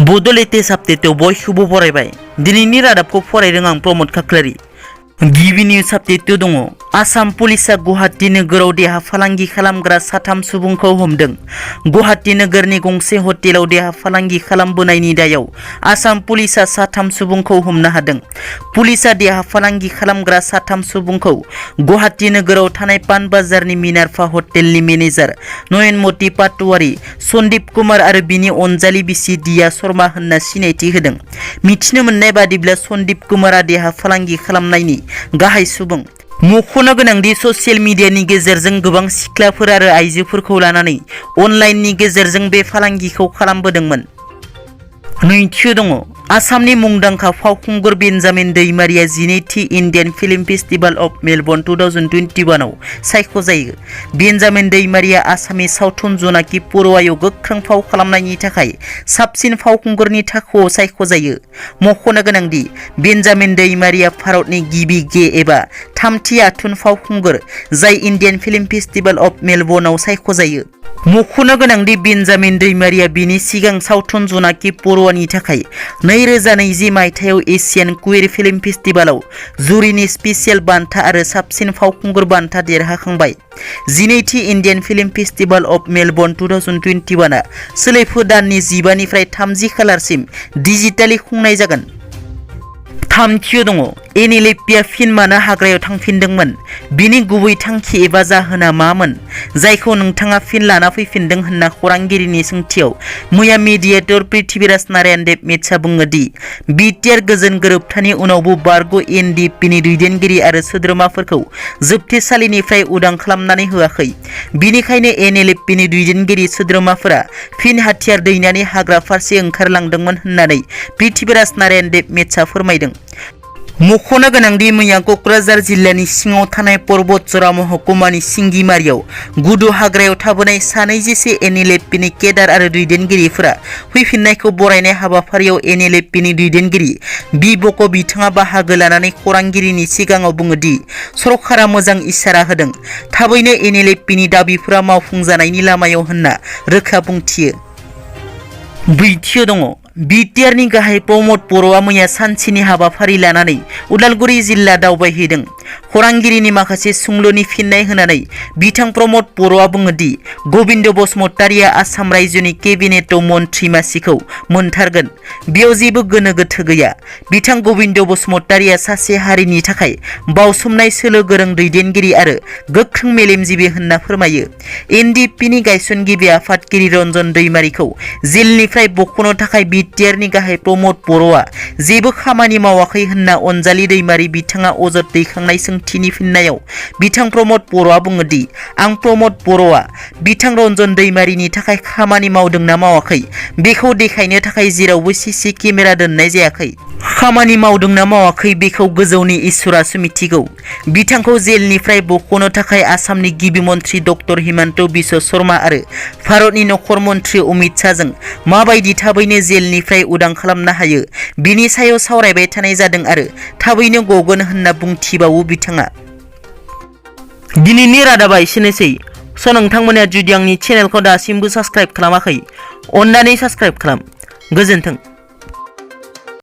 Bodo latest update बयखौबो बरायबाय दिनैनि रादाबखौ फरायदों आं प्रमोद खाख्लारि गिबि निउज आपडेट दङ आसाम पुलिसा गुवाहाटी नोगोराव देहा फालांगि खालामग्रा साथाम सुबुंखौ हमदों गुवाहाटी नोगोरनि गंसे हटेलाव देहा फालांगि खालामबोनायनि दायाव आसाम पुलिसा साथाम सुबुंखौ हमनो हादों पुलिसा देहा फालांगि खालामग्रा साथाम सुबुंखौ गुवाहाटी नोगोराव थानाय पान बाजारनि मिनार्फा हटेलनि मेनेजार नयनमती पाटवारी सन्दीप कुमार आरो बिनि अनजालि बिसि दिया शर्मा होनना सिनायथि होदों मिथिनो मोननाय बादिब्ला सन्दीप कुमारा देहा फालांगि खालामनायनि गाहाय सुबुं मख'नो गोनांदि ससियेल मिडियानि गेजेरजों गोबां सिख्लाफोर आरो आइजोफोरखौ लानानै अनलाइननि गेजेरजों बे फालांगिखौ खालामबोदोंमोन नैथियाव दङ आसामनि मुंदांखा फावखुंगुर बेन्जामिन दैमारिया 12थि Indian film festival of Melbourne 2021 आव सायख'जायो बेन्जामिन दैमारिया आसामनि सावथुन जनाखि बर'आव गोख्रों फाव खालामनायनि थाखाय साबसिन फावखुंगुरनि थाखोआव सायख'जायो मख'नो गोनांदि बेन्जामिन दैमारिया भारतनि गिबि गे एबा थामथि आथोन फावखुंगुर जाय इन्डियान फिल्म फेस्टिभेल अफ मेलबर्नआव सायख'जायो मख'नो गोनांदि बेन्जामिन दैमारिया बिनि सिगां सावथुन जनाखि बर'नि थाखाय 2020 मायथाइयाव एशियान क्वेर फिल्म फेस्टिभेलाव जुरिनि स्पेशियेल बान्था आरो साबसिन फावखुंगुर बान्था देरहाखांबाय 12थि Indian film festival of Melbourne 2021 आ सोलिफु दाननि 15 निफ्राय 30 खालारसिम डिजिटेलि खुंनाय जागोन थामथियाव दङ एनएलएफआ फिन मानो हाग्रायाव थांफिनदोंमोन बिनि गुबै थांखि एबा जाहोना मामोन जायखौ नोंथाङा फिन लाना फैफिनदों होनना खौरांगिरिनि सोंथियाव मैया मिडिएटर पृथ्वीराज नारायण देब मेट्सआ बुङो दि बिटिआर गोजोन गोरोबथानि उनावबो बारग' एनडिएफनि दैदेनगिरि आरो सोद्रोमाफोरखौ जोबथेसालिनिफ्राय उदां खालामनानै होआखै बिनिखायनो एनएलएफनि दैदेनगिरि सोद्रोमाफोरा फिन हाथियार दैनानै हाग्रा फारसे ओंखारलांदोंमोन होननानै पृथ्वीराज नारायण देब मेट्सआ फोरमायदों मख'नो गोनांदि मैया क'क्राझार जिल्लानि सिङाव थानाय पर्बतजरा महकुमानि सिंगिमारियाव गुदु हाग्रायाव थाबोनाय 2 एनएलएफनि केडार आरो दैदेनगिरिफोरा फैफिननायखौ बरायनाय हाबाफारियाव एनएलएफनि दैदेनगिरि बि बक' बिथाङा बाहागो लानानै खौरांगिरिनि सिगाङाव बुङो दि सरकारा मोजां इसारा होदों थाबैनो एनएलएफनि दाबिफोरा मावफुंजानायनि लामायाव होनना रोखा बुंथियो ब्रैथियाव दङ बिटिआरनि गाहाय प्रमोद बर'आ मैया सानसेनि हाबाफारि लानानै उदालगुरि जिल्ला दावबायहैदों खौरांगिरिनि माखासे सोंलुनि फिननाय होनानै बिथां प्रमोद बर'आ बुङो दि गबिन्द बसुमतारिया आसाम रायजोनि केबिनेटआव मन्त्रि मासिखौ मोनथारगोन बेयाव जेबो गोनो गोथो गैया बिथां गबिन्द बसुमतारिया सासे हारिनि थाखाय बावसोमनाय सोलो गोरों दैदेनगिरि आरो गोख्रों मेलेमजिबि होनना फोरमायो एनडिएफनि गायसनगिरि आफादगिरि रन्जन दैमारिखौ जेलनिफ्राय बख'नो थाखाय बिटिआरनि गाहाय प्रमोद बर'आ जेबो खामानि मावाखै होनना अनजालि दैमारि बिथाङा अजद दैखांनाय सोंथिनि फिननायाव बिथां प्रमोद बर'आ बुङो दि आं प्रमोद बर'आ बिथां रन्जन दैमारिनि थाखाय खामानि मावदों ना मावाखै बेखौ देखायनो थाखाय जेरावबो सीसी केमेरा दोननाय जायाखै खामानि मावदों ना मावाखै बेखौ गोजौनि इसोरासो मिथिगौ बिथांखौ जेलनिफ्राय बख'नो थाखाय आसामनि गिबि मन्त्रि डक्टर हिमन्त बिश्व शर्मा आरो भारतनि नखर मन्त्रि अमित शाहजों माबायदि थाबैनो जेलनिफ्राय उदां खालामनो हायो बिनि सायाव सावरायबाय थानाय जादों आरो थाबैनो गगोन होनना बुंथिबावो बिथाङा दिनैनि रादाबा एसेनोसै नोंथांमोना जुदि आंनि चेनेलखौ दासिमबो साबस्क्राइब खालामाखै अन्नानै साबस्क्राइब खालाम गोजोन्थों।